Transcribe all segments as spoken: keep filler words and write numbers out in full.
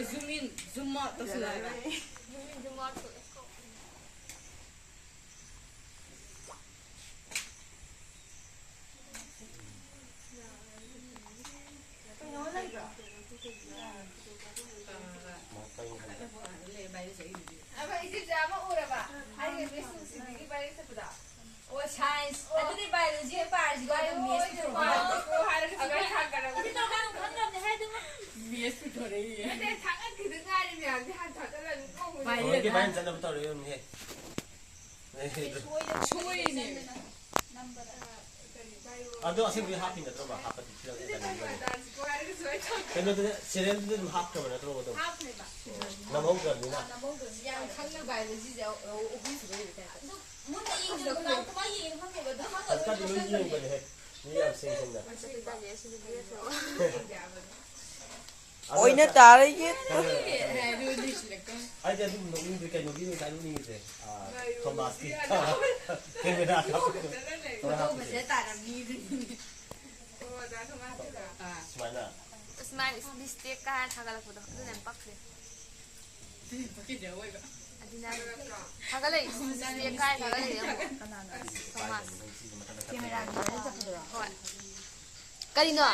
Zoom in, zoom out ꯇꯧꯁꯤꯜꯂꯣ ꯍꯥꯏꯕ꯫ ꯑꯕ, ꯏꯆꯦ ꯑꯃ ꯎꯔꯕ? ꯑꯩꯒ ꯃꯤꯁ ꯅꯨꯡꯁꯤꯕꯤꯒꯤ ꯄꯥꯏꯔꯛ ꯆꯠꯄꯗꯣ꯫ ꯑꯣ, ꯁꯥꯏꯟꯁ꯫ ꯑꯗꯨꯗꯤ ꯕꯥꯏꯑꯣꯂꯣꯖꯤ ꯑꯃ ꯄꯥꯔꯁꯤꯀꯣ, ꯑꯗꯨꯝ ꯃꯦꯠꯁ ꯄꯨꯊꯣꯔꯛꯑꯣ꯫ ꯃꯦꯠꯁ ꯄꯨꯊꯣꯔꯛꯏꯌꯦ꯫ ꯅꯠꯇꯦ, ꯊꯥꯒꯠꯈꯤꯗ ꯉꯥꯏꯔꯤ ꯃꯌꯥꯝꯁꯦ ꯍꯥꯟꯅ ꯊꯥꯒꯠꯂꯒ ꯑꯗꯨꯝ ꯀꯧꯕꯅꯦ꯫ ꯍꯣꯏ, ꯀꯃꯥꯏꯅ ꯆꯠꯅꯕ ꯇꯧꯔꯛꯏ ꯑꯣꯏꯔꯝꯅꯤꯍꯦ꯫ ꯁꯣꯏꯔꯤꯅꯦ꯫ ꯑꯗꯣ ꯑꯁꯦꯡꯕꯩ ꯍꯥꯞꯄꯤ ꯅꯠꯇ꯭ꯔꯣ? ꯃꯥ ꯍꯥꯞꯄꯗꯤ ꯐꯤꯂꯝꯗ ꯀꯩꯅꯣ ꯇꯧꯕ꯫ ꯀꯩꯅꯣꯗꯨꯗ, ꯁꯤꯔꯤꯌꯦꯜꯗꯨꯗ ꯑꯗꯨꯝ ꯍꯥꯞꯈ꯭ꯔꯕ ꯅꯠꯇ꯭ꯔꯣ ꯑꯗꯨꯝ? ꯍꯥꯞꯈ꯭ꯔꯦꯕ꯫ ꯅꯝꯍꯧꯗ꯭ꯔꯕꯅꯤꯅ꯫ ꯅꯝꯍꯧꯗ꯭ꯔꯕꯅꯤ꯫ ꯌꯥꯝ ꯈꯪꯅ ꯕꯥꯏꯑꯣꯂꯣꯖꯤꯁꯦ ꯑꯍꯨꯝ ꯁꯨꯕ ꯂꯩꯕ ꯇꯥꯏꯞꯇ꯫ ꯑꯗꯨ ꯃꯨꯟꯅ ꯌꯦꯡꯗꯕ ꯀꯃꯥꯏ-, ꯀꯃꯥꯏꯅ ꯌꯦꯡꯉꯤꯅꯣ ꯈꯪꯗꯦꯕ꯫ ꯑꯗꯨꯝ ꯍꯪꯉꯒ ꯍꯧꯖꯤꯛꯀꯥꯟꯗꯤ ꯂꯣꯏ ꯍꯪꯉꯒ ꯌꯦꯡꯕꯅꯦꯍꯦ꯫ ꯃꯤ ꯌꯥꯝ ꯁꯦꯡ ꯁꯦꯡꯅ꯫ ꯑꯗꯨꯅ ꯑꯣꯏꯅ ꯇꯥꯔꯦ ꯌꯦꯠ꯫ ꯈꯪꯉꯦ, ꯑꯗꯨ ꯂꯣꯏꯁꯤꯜꯂꯛꯇꯣꯏꯅꯦ꯫ ꯑꯩꯗꯤ ꯑꯗꯨꯝ ꯅꯣꯛꯅꯤꯡꯗ꯭ꯔꯦ, ꯀꯩꯅꯣꯒꯤ ꯑꯣꯏꯅ ꯅꯣꯛꯅꯤꯡꯉꯤꯁꯦ꯫ ꯑꯥ, ꯊꯣꯃꯥꯁꯀꯤ ꯀꯦꯃꯦꯔꯥ ꯀꯥꯞꯄꯗꯣ꯫ ꯐꯣꯇꯣ ꯐꯖ ꯇꯥꯔꯝꯅꯤ ꯑꯗꯨꯗꯤ꯫ ꯑꯣ, ꯑꯣꯖꯥ ꯊꯣꯃꯥꯁꯀꯤꯗꯣ꯫ ꯑꯥ꯫ ꯁꯨꯃꯥꯏꯅ꯫ ꯑꯁ, ꯃꯥꯅ ꯏꯁ ꯃꯤꯁꯇꯦꯛ ꯀꯥꯏꯅ ꯊꯥꯒꯠꯂꯛꯄꯗꯣ ꯑꯗꯨꯅ ꯌꯥꯝ ꯄꯛꯈ꯭ꯔꯦ꯫ ꯑꯗꯨꯅ ꯌꯥꯝ ꯄꯛꯈꯤꯗ꯭ꯔꯦ ꯑꯑꯣꯏꯕ꯫ ꯑꯗꯨꯅ ꯊꯥꯒꯠꯂꯛꯏ ꯃꯤꯁꯇꯦꯛ ꯀꯥꯏꯅ ꯊꯥꯒꯠꯂꯛꯏ ꯑꯃꯨꯛ꯫ ꯀꯅꯥꯅꯣ? ꯊꯣꯃꯥꯁ꯫ ꯀꯦꯃꯦꯔꯥꯒꯤ ꯚꯥꯏꯔꯦꯜ ꯆꯠꯄꯗꯨꯔꯣ? ꯍꯣꯏ꯫ ꯀꯔꯤꯅꯣ?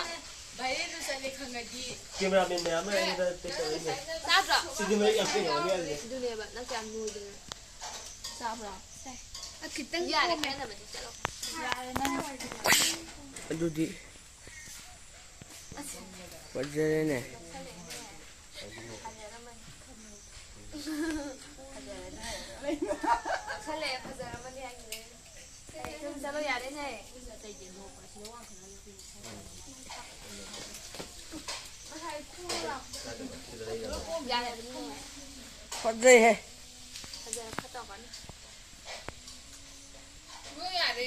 ꯚꯥꯏꯔꯦꯜꯗꯨ ꯆꯠꯂꯦ ꯈꯪꯉꯗꯤ꯫ ꯀꯦꯃꯦꯔꯥꯃꯦꯟ ꯃꯌꯥꯝ ꯑꯃ ꯑꯩꯉꯣꯟꯗ ꯇꯦꯛ ꯇꯧꯔꯛꯏꯅꯦ꯫ ꯆꯥꯗ꯭ꯔꯣ? ꯁꯤꯗꯤ ꯃꯌꯦꯛ ꯌꯥꯝ ꯁꯦꯡꯅ ꯎꯅꯤ ꯍꯥꯏꯕꯅꯦ꯫ ꯑꯗꯨꯅꯦꯕ, ꯅꯪ ꯀꯌꯥꯝ ꯅꯣꯏꯗꯅ꯫ ꯆꯥꯕ꯭ꯔꯣ? ꯆꯥꯏ꯫ ꯑ, ꯈꯤꯇꯪ ꯌꯥꯔꯦ, ꯀꯣꯝꯃꯦ꯫ ꯈꯔ ꯅꯝꯃꯗꯤ ꯆꯠꯂꯣ꯫ ꯌꯥꯔꯦ, ꯅꯪ ꯑꯣꯏꯔꯗꯤ꯫ ꯑꯗꯨꯗꯤ꯫ ꯑꯁ꯫ ꯐꯖꯔꯦꯅꯦ꯫ ꯐꯖꯔꯦꯅꯦ꯫ ꯐꯖꯔꯦꯅꯦ꯫ ꯈꯜꯂꯦ, ꯐꯖꯔꯝꯃꯅꯤ ꯍꯥꯏꯈꯤꯕꯅꯦ꯫ ꯆꯠꯂꯣ ꯌꯥꯔꯦꯅꯦ꯫ ꯌꯥꯔꯦ꯫ ꯐꯖꯩꯍꯦ꯫ ꯐꯖꯔꯦ, ꯈꯔ ꯇꯧꯔꯛꯀꯅꯤ꯫ ꯂꯣꯏ ꯌꯥꯔꯦ꯫